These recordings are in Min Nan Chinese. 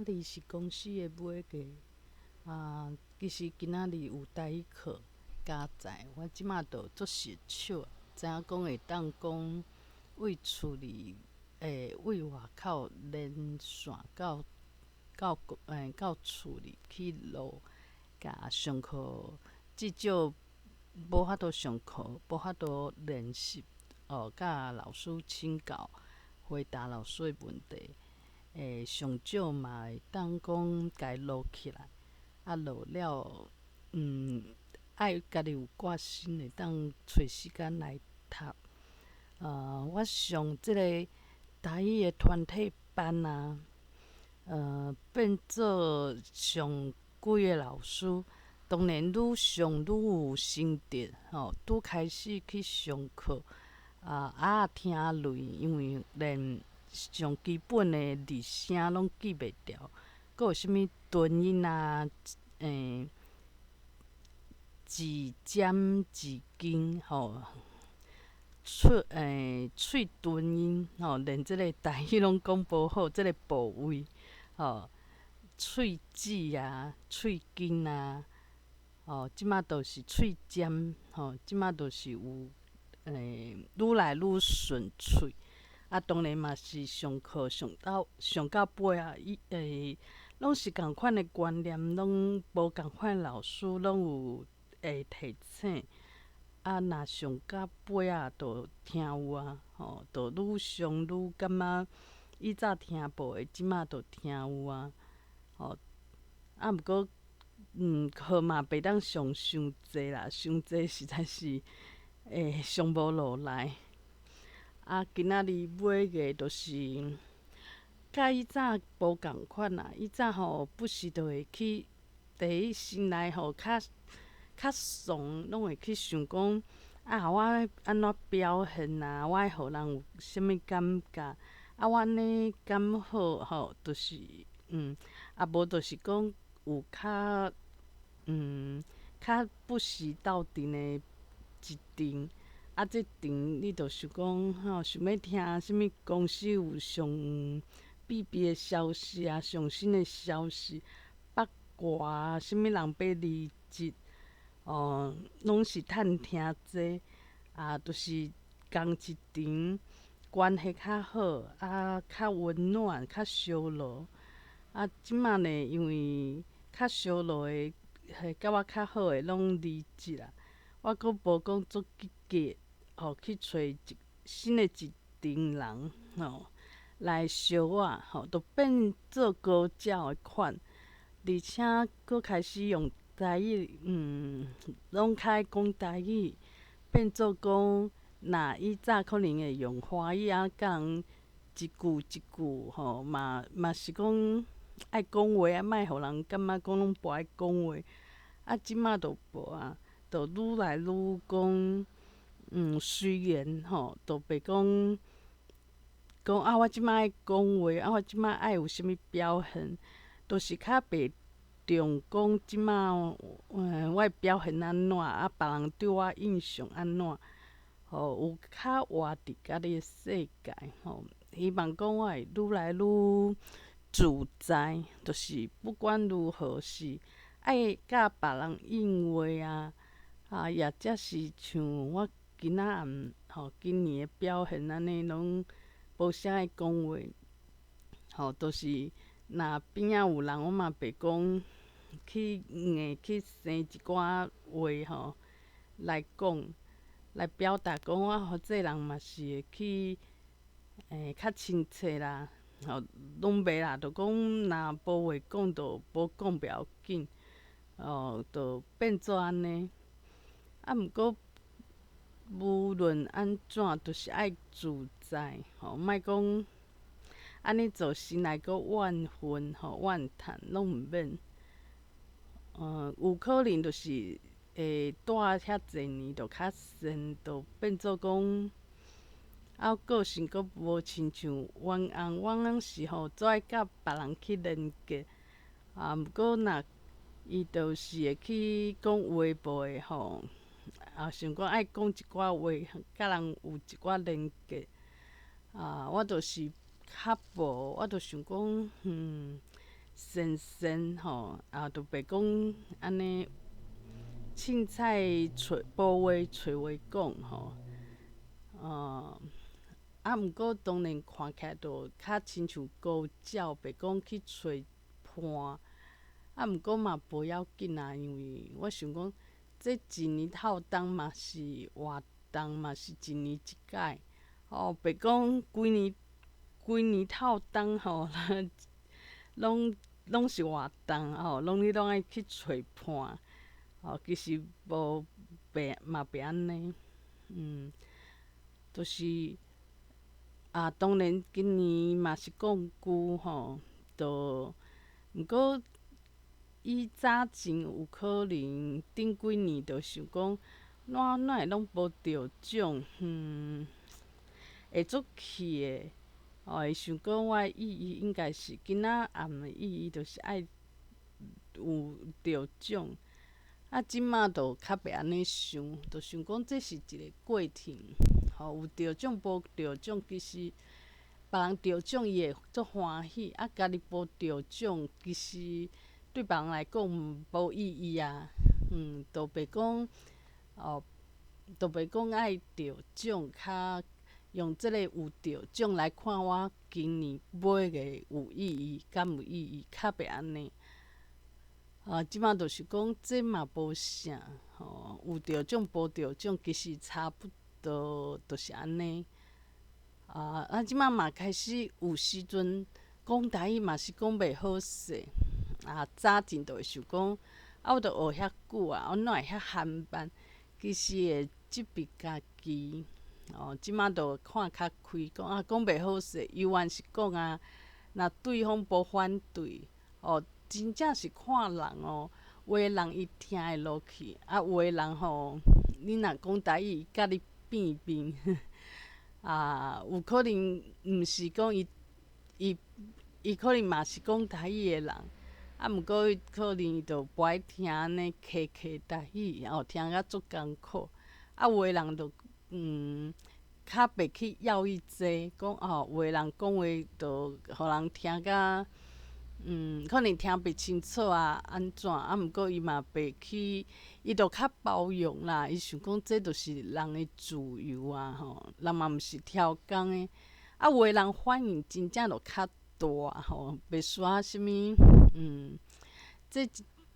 仔日是公司的尾假，啊，其實今仔日有台語課加載，我這馬就足實手，知影講會當講對厝裡對外口連線到厝裡去路共上課，至少無法度上課，無法度練習，哦，佮老師請教，回答老師的問題。上少嘛會當講共伊錄起來，啊錄了，愛家己有掛心會當揣時間來讀。我上這個台語的團體班啊，變做上幾个老師，當然愈上愈有心得，吼，拄開始去上課，啊聽累，因為連上基本的入聲攏記袂牢，閣有啥物吞音啊，舌尖舌根吼，喙唇音吼，連這个台語攏講無好，這个部位吼，喙舌啊，喙根啊，吼，這馬都是喙尖吼，這馬都是有愈來愈順喙。啊，當然嘛是上課上到尾啊，伊攏是仝款的觀念，攏無仝款老師攏有會提醒。啊，若上到尾啊，就聽有啊，吼，就愈上愈感覺以早聽無的，這馬就聽有啊，吼。啊，毋過，課嘛袂當上傷濟啦，傷濟實在是會上無落來。啊，今仔日尾個就是佮以早無仝款啦。以早吼不時就會去，第一心內吼較較慫，攏會去想講啊，我欲按怎表現啊？我愛予人有啥物感覺？啊，我按呢敢好吼？就是啊無就是講有較較不時鬥陣的一陣。啊，這陣你就想講吼，想欲聽啥物公司有上秘密的消息啊，上新的消息，八卦啊，啥物人欲離職，哦，攏是探聽這，啊，就是仝一場關係較好，啊，較溫暖，較燒熱。啊，這馬呢，因為較燒熱的，彼佮我較好的攏離職啊，我閣無講足積極。吼，去揣一新的一陣人吼來燒我吼，就變做高招的款，而且閣開始用台語，攏較愛講台語，變做講，若以早可能會用華語啊，佮人一句一句吼，嘛嘛是講愛講話啊，莫予人感覺講攏無愛講話，啊，這馬就無啊，就愈來愈講。雖然吼，就袂講講啊，我這馬愛講話，啊，我這馬愛有啥物表現，都是較袂重講這馬，我的表現按怎，啊，別人對我印象按怎，吼，有較活佇家己的世界吼。希望講我會愈來愈自在，就是不管如何是愛佮別人應話啊，啊，抑者是像我。今仔暗吼，今年的表現按呢攏無啥愛講話，吼，就是若邊仔有人，我嘛袂講去硬去生一寡話吼來講，來表達講我予這人嘛是會去較親切啦，吼，攏袂啦，就講若無話講就無講袂要緊，哦，就變做按呢。啊，毋過。無論按怎，就是愛自在吼，莫講按呢做心內閣怨恨吼、怨嘆攏毋免。有可能就是會蹛遐濟年，就較善，就變做講啊個性閣無親像阮翁，阮翁是吼做愛佮別人去連結，啊，毋過若伊就是會去講話無的吼。啊，想講愛講一寡話，佮人有一寡連結，啊，我就是較無，我就想講，新鮮吼，啊，就袂講按呢凊彩揣無話揣話講吼，啊，毋過當然看起來就較親像高腳，袂講去揣伴，啊，毋過嘛無要緊啊，因為我想講，這一年透冬嘛是活動，嘛是一年一擺，吼，袂講規年規年透冬吼，攏攏是活動吼，攏你攏愛去揣伴，吼，其實無袂嘛袂按呢，就是啊，當然今年嘛是摃龜吼，就毋過以早前有可能頂幾年就想講，哪哪會攏無著獎，會足氣的，吼，會想講我的意義應該是今仔暗的意義，就是愛有著獎。啊，這馬就較袂按呢想，就想講這是一个過程，吼，有著獎無著獎，其實別人著獎伊會足歡喜，啊，家己無著獎，其實對別人來講無意義啊，就袂講，哦，就袂講愛著獎，較用這个有著獎來看我今年買个有意義，敢有意義，較袂按呢。啊，這馬就是講，這嘛無啥，吼，有著獎無著獎，其實差不多，就是按呢。啊，這馬嘛開始有時陣講台語嘛是講袂好勢，啊，早前就會想講，啊，我著學遐久啊，我哪會遐含慢？其實會責備家己，哦，這馬就看較開，講啊，講袂好勢，猶原是講啊，若對方無反對，哦。真正是看人哦，有的人伊聽會落去，啊，有的人吼，你若講台語，伊佮你變面，啊，有可能毋是講伊伊伊可能嘛是講台語的人，啊，毋過伊可能伊就無愛聽按呢客客台語，哦，聽甲足艱苦。啊，有的人就較袂去要伊這，講哦，有的人講話就予人聽甲，可能聽袂清楚啊，按怎啊？毋過伊嘛袂去，伊就較包容啦。伊想講這就是人的自由啊，吼，人嘛毋是超工的。啊，有的人反應真正就較大吼，袂煞啥物，這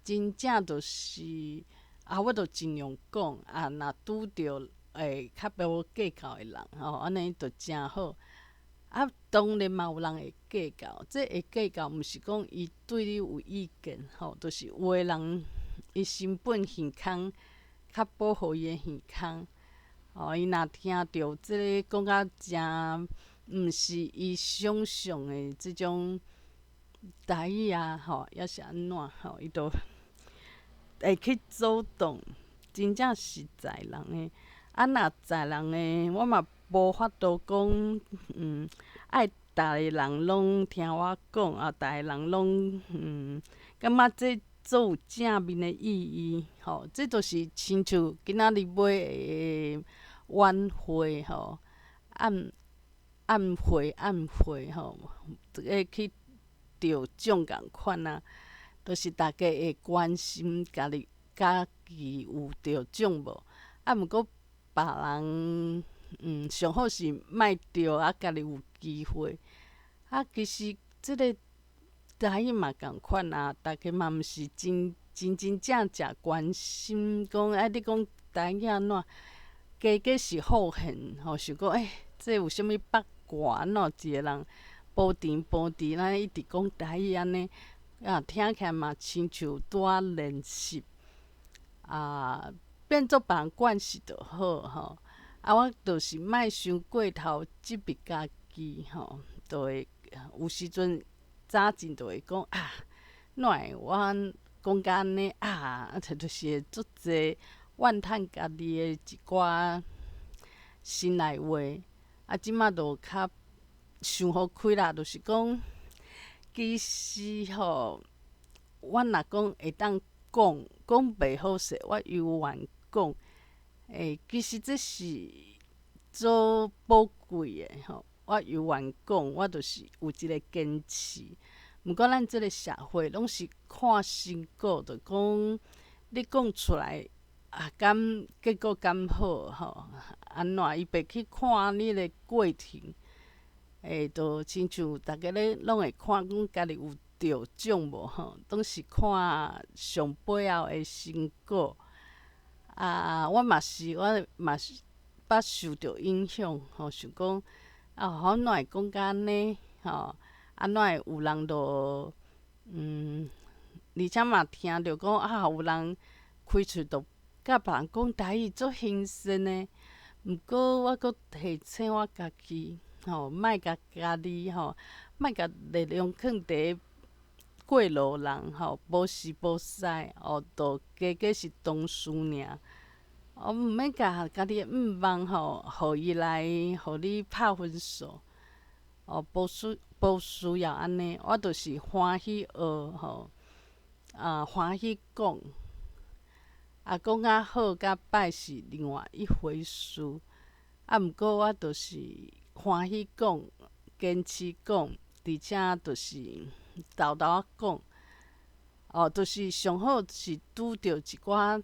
真正就是啊，我就盡量講啊，若拄著會較無計較的人吼，按呢就誠好。啊，當然嘛有人會計較，這會計較毋是講伊對你有意見吼，就是有的人伊心本耳空，較保護伊的耳空，吼，伊若聽著這个講甲誠毋是伊想像的這種台語啊，吼，抑是按怎吼，伊就會去阻擋，真正是在人的。啊，若在人的，我嘛無法度講，愛逐个人攏聽我講，啊，逐個人攏感覺這足有正面的意義，吼，這就是親像今仔日買的晚會，吼，暗暗會暗會，吼，這个去得獎仝款啊，就是大家會關心家己家己有得獎無，啊，毋過別人。上好是莫著啊，家己有機會。啊，其實這个台語嘛仝款啊，大家嘛毋是真真真正正關心講，啊，你講台語按怎？加加是好現吼，想講欸，這有啥物八卦？按怎一个人無甜無甜，咱一直講台語按呢，啊，聽起來嘛親像拄仔練習，啊，變做別人慣勢就好吼。啊，我就是莫傷過頭責備家己吼，就會有時陣早前就會講啊，哪會我講甲按呢啊，就是會足濟怨嘆家己的一寡心內話。啊，這馬就較想予開啦，就是講其實吼，我若講會當講，講袂好勢，我猶原講。欸，其實這是足寶貴的吼，我猶原講，我就是有這个堅持，毋過咱這个社會攏是看成果，就講你講出來啊，敢結果敢好吼？按怎伊袂去看你的過程，會就親像逐家咧攏會看講家己有得獎無吼？攏是看上尾後的成果。啊，我嘛是，我嘛是捌受著影響吼，想講啊，我哪會講甲按呢吼？按怎會有人就而且嘛聽著講啊，有人開喙就佮別人講台語足興盛的，毋過我閣提醒我家己吼，莫共家己吼，莫共力量囥佇過路人吼，無時無勢哦，就加加是同事爾，哦，毋免共家己的願望吼，予伊來予你拍分數，哦，無需要按呢，我就是歡喜學吼，啊，歡喜講，啊，講較好佮歹是另外一回事，啊，毋過我就是歡喜講，堅持講，而且就是沓沓仔講，哦，就是上好是拄著一寡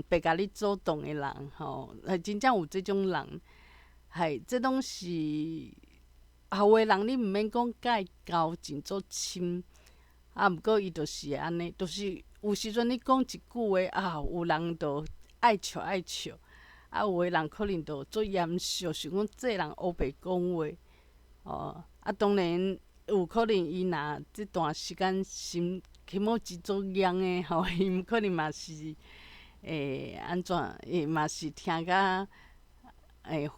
袂共你阻擋的人吼，係真正有這種人，係這攏是啊，有的人你毋免講共伊交情足深，啊，毋過伊就是會按呢，就是有時陣你講一句話啊，有人就愛笑愛笑，啊，有的人可能就足嚴肅，想講這人烏白講話，哦，啊，當然有可能伊若這段時間心気持ち足硬的吼，伊可能嘛是會按怎，伊嘛是聽甲會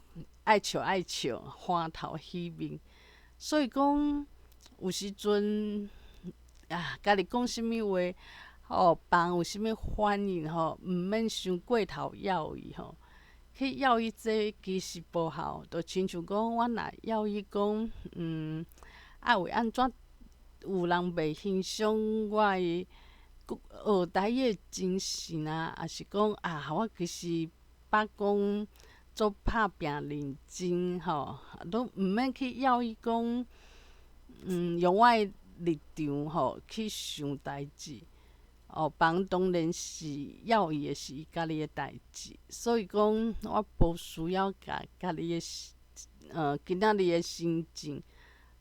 愛笑愛笑，歡頭喜面。所以講有時陣啊，家己講啥物話，吼，別人有啥物反應吼，毋免傷過頭著意吼。去著意這其實無效，就親像講，我若著意講，啊會按怎有人袂欣賞我的學台語的精神啊，抑是講啊，我其實捌講足拍拚認真吼，攏毋免去著意講，用我的立場吼去想代誌。哦，別人當然是著意的是伊家己的代誌，所以講我無需要共家己的今仔日的心情，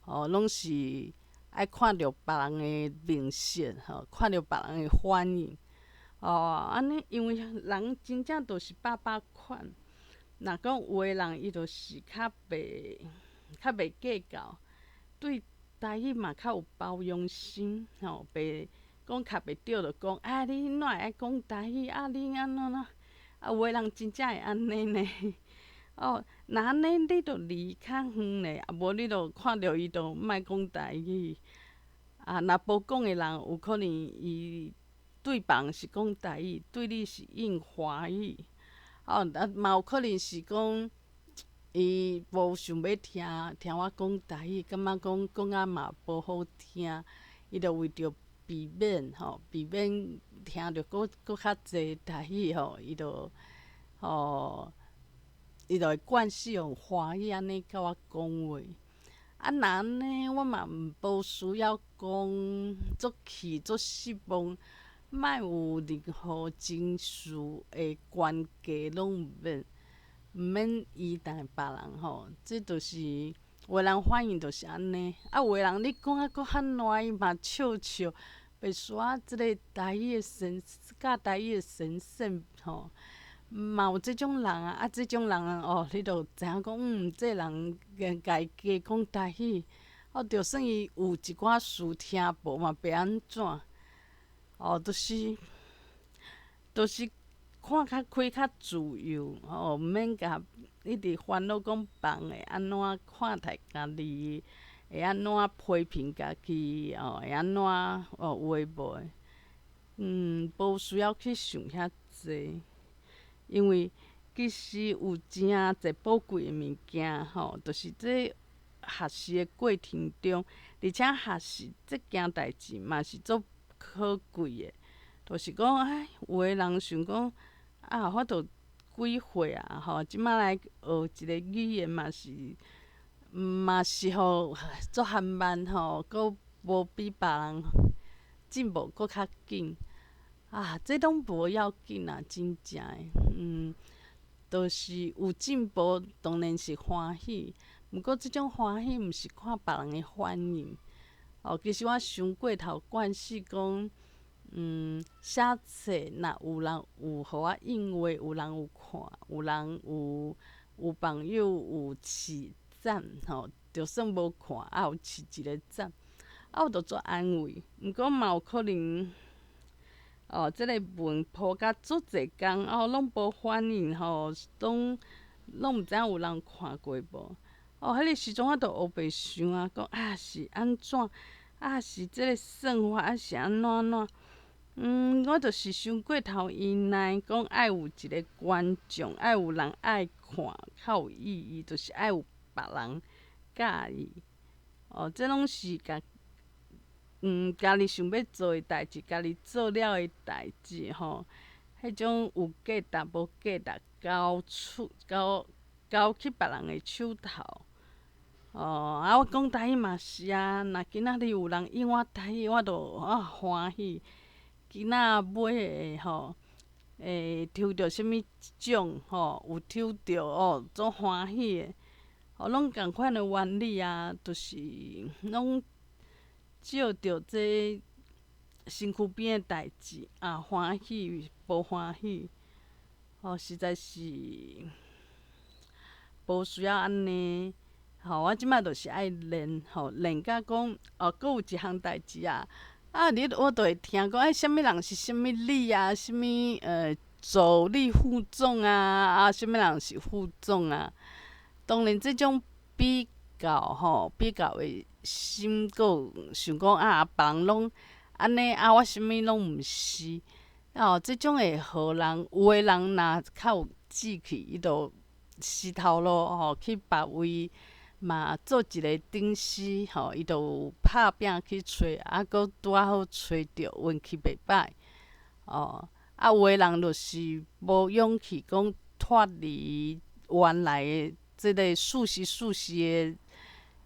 吼，攏是愛看著別人的面色，吼，看著別人的反應，哦，按呢，因為人真正就是百百款，若講有的人伊就是較袂計較，對台語嘛較有包容心，吼，袂講較袂著就講，啊，你哪會愛講台語？啊，你按怎怎？啊，有的人真正會按呢呢。哦，若按呢，你就離較遠咧，啊無你就看著伊就莫講台語。啊，若無講的人，有可能伊對別人是講台語，對你是用華語。哦，啊嘛有可能是講，伊無想欲聽聽我講台語，感覺講講啊嘛無好聽，伊就為著避免吼，避免聽著閣閣較濟台語吼，伊就吼，伊就會慣勢用華語按呢佮我講話。啊，若按呢，我嘛無需要講足氣、足失望，莫有任何情緒的懸低，攏毋免，毋免依賴別人吼。這就是有的人反應就是按呢，啊，有的人你講啊閣較爛，伊嘛笑笑，袂輸這个台語的先教台語的先生吼。嘛有這種人啊，啊，這種人哦，你就知影講，這個人共伊加講台語，哦，就算伊有一寡事聽無嘛，袂按怎，哦，就是看較開較自由，吼，毋免共一直煩惱講別人會按怎看待家己，會按怎批評家己，哦，會按怎哦，有的無的，無需要去想遐濟。因為其實有誠濟寶貴的物件吼，就是這學習的過程中，而且學習這件代誌嘛是足可貴的。就是講，哎，有的人想講，啊，我都幾歲啊，吼，這擺來學一个語言嘛是，嘛是吼足緩慢吼，閣無比別人進步閣較緊。啊，這攏無要緊啊，真正的，就是有進步，當然是歡喜。毋過這種歡喜毋是看別人的反應。哦，其實我傷過頭慣勢講，寫冊若有人有予我應話，有人有看，有人有網友有揤讚吼，就算無看，也有揤一个讚，啊，我就足安慰。毋過嘛有可能，哦，這个文鋪甲足濟工，哦，攏無反應吼，攏毋知影有人看過無？哦，彼个時陣我就烏白想啊，講啊是按怎？啊是這个算法，啊是按怎按怎？我就是傷過頭依賴，講愛有一个觀眾，愛有人愛看，較有意義，就是愛有別人佮意。哦，這攏是家己想欲做的代誌，家己做了的代誌吼，彼種有價值無價值，交出交交去別人的手頭。哦，啊，我講台語嘛是啊，若今仔日有人應我台語，我就啊歡喜。今仔買的吼，抽著啥物獎吼，有抽著哦，足歡喜的。哦，攏仝款的原理啊，就是攏照著這身軀邊的代誌啊，歡喜無歡喜，哦，實在是無需要按呢。吼，我這擺就是愛練，吼，練甲講哦，閣有一項代誌啊。啊！你我就會聽講，欸，啥物人是啥物理啊？啥物助理副總啊？啊，啥物人是副總啊？當然，這種比較吼，比較的心，閣有想講啊，別人攏按呢啊，我啥物攏毋是。哦，這種會予人有的人若較有志氣，伊就死頭路吼去別位嘛做一个頂司吼，伊就拍拚去揣，啊，閣拄仔好揣著，運氣袂歹。哦，啊，有的人就是無勇氣講脫離原來的這个舒適舒適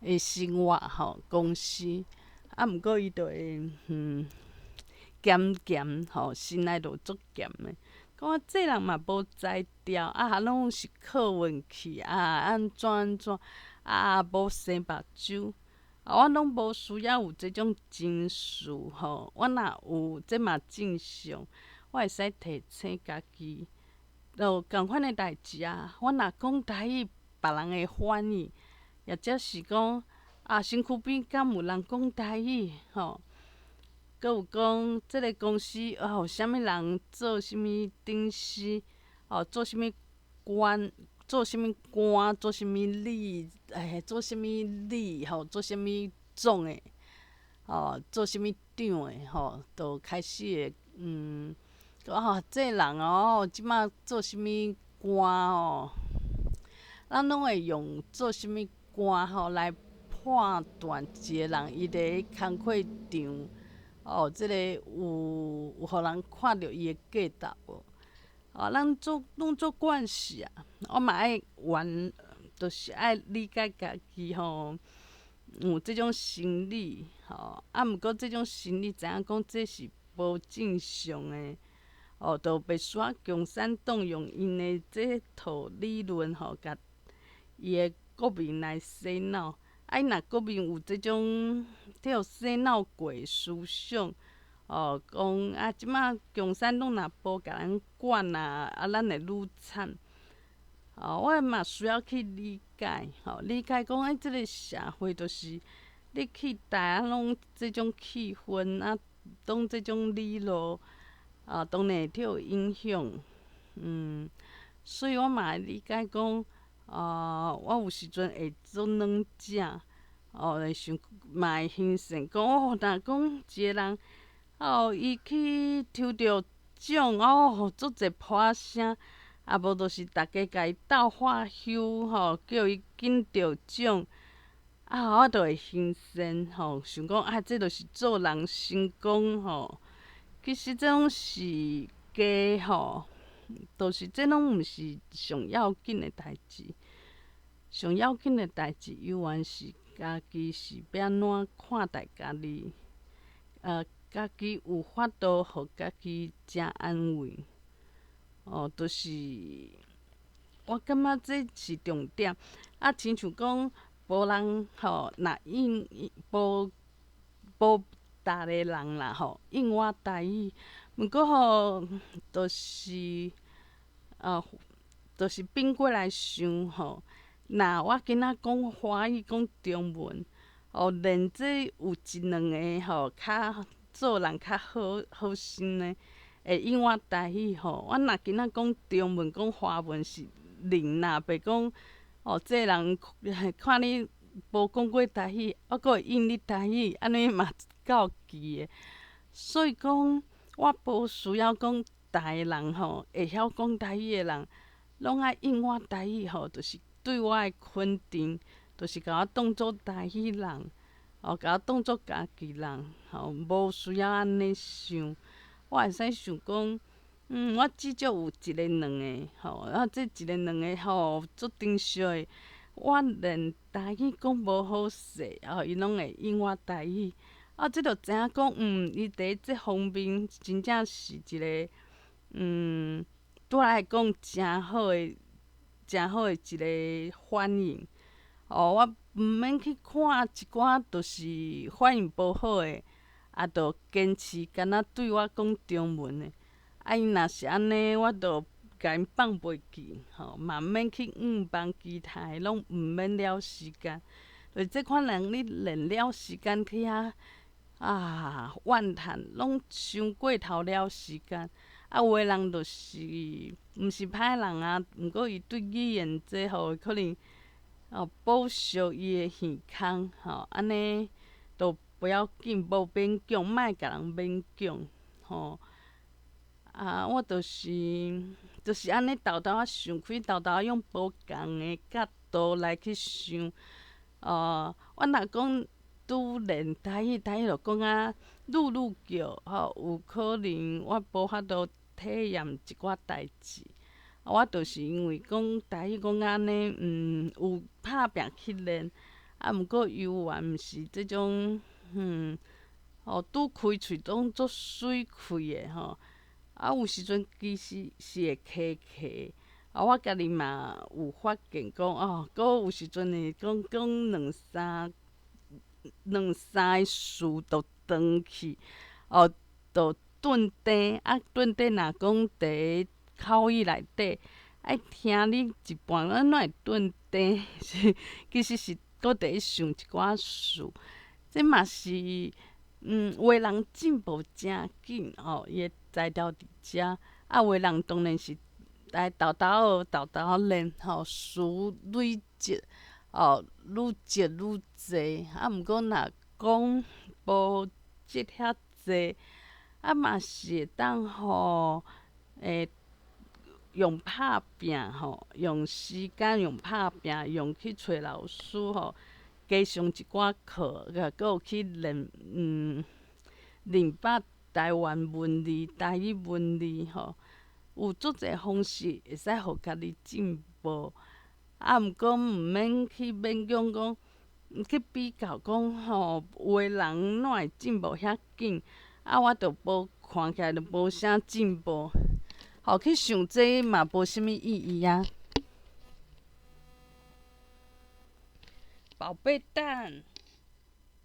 的生活吼，公司，啊，毋過伊就會鹹鹹吼，心內就足鹹的。講啊，這人嘛無才調，啊，攏是靠運氣啊，按怎按怎，啊，無生目睭，啊，我攏無需要有這種情緒吼。我若有，這嘛正常，我會使提醒家己，就仝款的代誌啊。我若講台語，別人會反應，或者是講啊，身軀邊敢有人講台語吼？閣有講，這个公司哦，啥物人做啥物頂司，哦，做啥物官，做啥物官，做啥物理，哎，做啥物理吼，做啥物總的，哦，做啥物長的吼，就開始會講哦，這个人哦，這馬做啥物官哦，咱攏會用做啥物官吼來判斷一个人伊佇工課場。哦，這个有予人看著伊的價值無？哦，咱做攏做慣勢啊，我嘛愛原，就是愛理解家己吼，有這種心理吼，啊，毋過這種心理知影講這是無正常的，哦，就袂需要共產黨用𪜶的這套理論吼，共伊的國民來洗腦。啊！伊若國民有這種予洗腦過的思想，哦，講啊，這馬共產黨若無共咱管啊，啊，咱會愈慘。哦，我嘛需要去理解，吼，理解講，欸，這个社會就是你去佗啊，攏這種氣氛啊，攏這種理路，啊，當然會予影響。所以我嘛會理解講，啊，我有時陣會做軟食。哦，會想嘛會興奮，講哦，若講一个人，哦，伊去抽著獎，哦，足濟破聲，啊無就是逐家共伊鬥發岫吼，叫伊緊得獎，啊，我就會興奮吼，想講啊，這就是做人成功吼。其實這攏是假吼，就是這攏毋是上要緊的代誌，上要緊的代誌猶原是。家己是欲按怎看待家己，家己有法度予家己誠安慰，哦，就是我感覺這是重點。啊，親像講無人吼，若應無無逐个人啦吼，應我台語，毋過吼，就是反過來想吼，若我今仔講華語講中文，哦，連這有一兩个吼，較做人較好好心的，會應我台語吼。我若今仔講中文講華文是零啦，袂講哦，這个人看你無講過台語，猶閣會應你台語，按呢嘛夠奇的。所以講，我無需要講逐个人吼會曉講台語的人，攏愛應我台語吼，就是對我的肯定，就是共我當做台語人，哦，共我當做家己人，吼，無需要按呢想。我會使想講，我至少有一个兩个，吼，啊，這一个兩个吼，足珍惜的。我連台語講無好勢，吼，伊攏會應我台語。啊，這就知影講，伊佇這方面真正是一个，對我來講誠好的、誠好的一个反應。哦，我毋免去看一寡，就是反應無好的，啊，就堅持敢若對我講中文的。啊，伊若是按呢，我就共𪜶放袂記，吼，嘛毋免去向望其他的，攏毋免了時間。就這款人，你連了時間去遐啊怨嘆，攏傷過頭了時間。啊，有的人就是毋是歹人啊，毋過伊對語言這吼可能哦保守伊的耳空，吼，按呢都不要緊，無勉強，莫共人勉強，吼。啊，我就是按呢沓沓仔想開，沓沓仔用無仝的角度來去想。哦，我若講拄練台語，台語就講啊愈愈叫，吼，有可能我無法度體驗一寡代誌。我就是因為講台語講按呢，有拍拚去練，啊，毋過猶原毋是這種，哦，拄開喙攏足媠氣的吼。啊，有時陣其實是會卡卡，啊，我家己嘛有發現講，哦，閣有時陣會講講兩三個詞就斷去，哦，就頓頓，啊，頓頓若講佇口語內底，愛聽你一半，按怎會頓頓？是其實是閣佇咧想一寡事，這嘛是，有的人進步誠緊，吼，伊的才調佇遮，啊，有的人當然是來沓沓學，沓沓練，吼，詞累積，哦，愈積愈濟，啊，毋過若講無積遐濟，啊嘛是會當吼，用拍拚吼，用時間用拍拚，用去揣老師吼，加上一寡課，閣有去練，認捌台灣文字、台語文字吼，有足濟方式會使予家己進步。啊，毋過毋免去勉強講，去比較講吼，有的人哪會進步遐緊，啊，我就無看起來就無啥進步，吼，去想這嘛無啥物意義啊。寶貝蛋。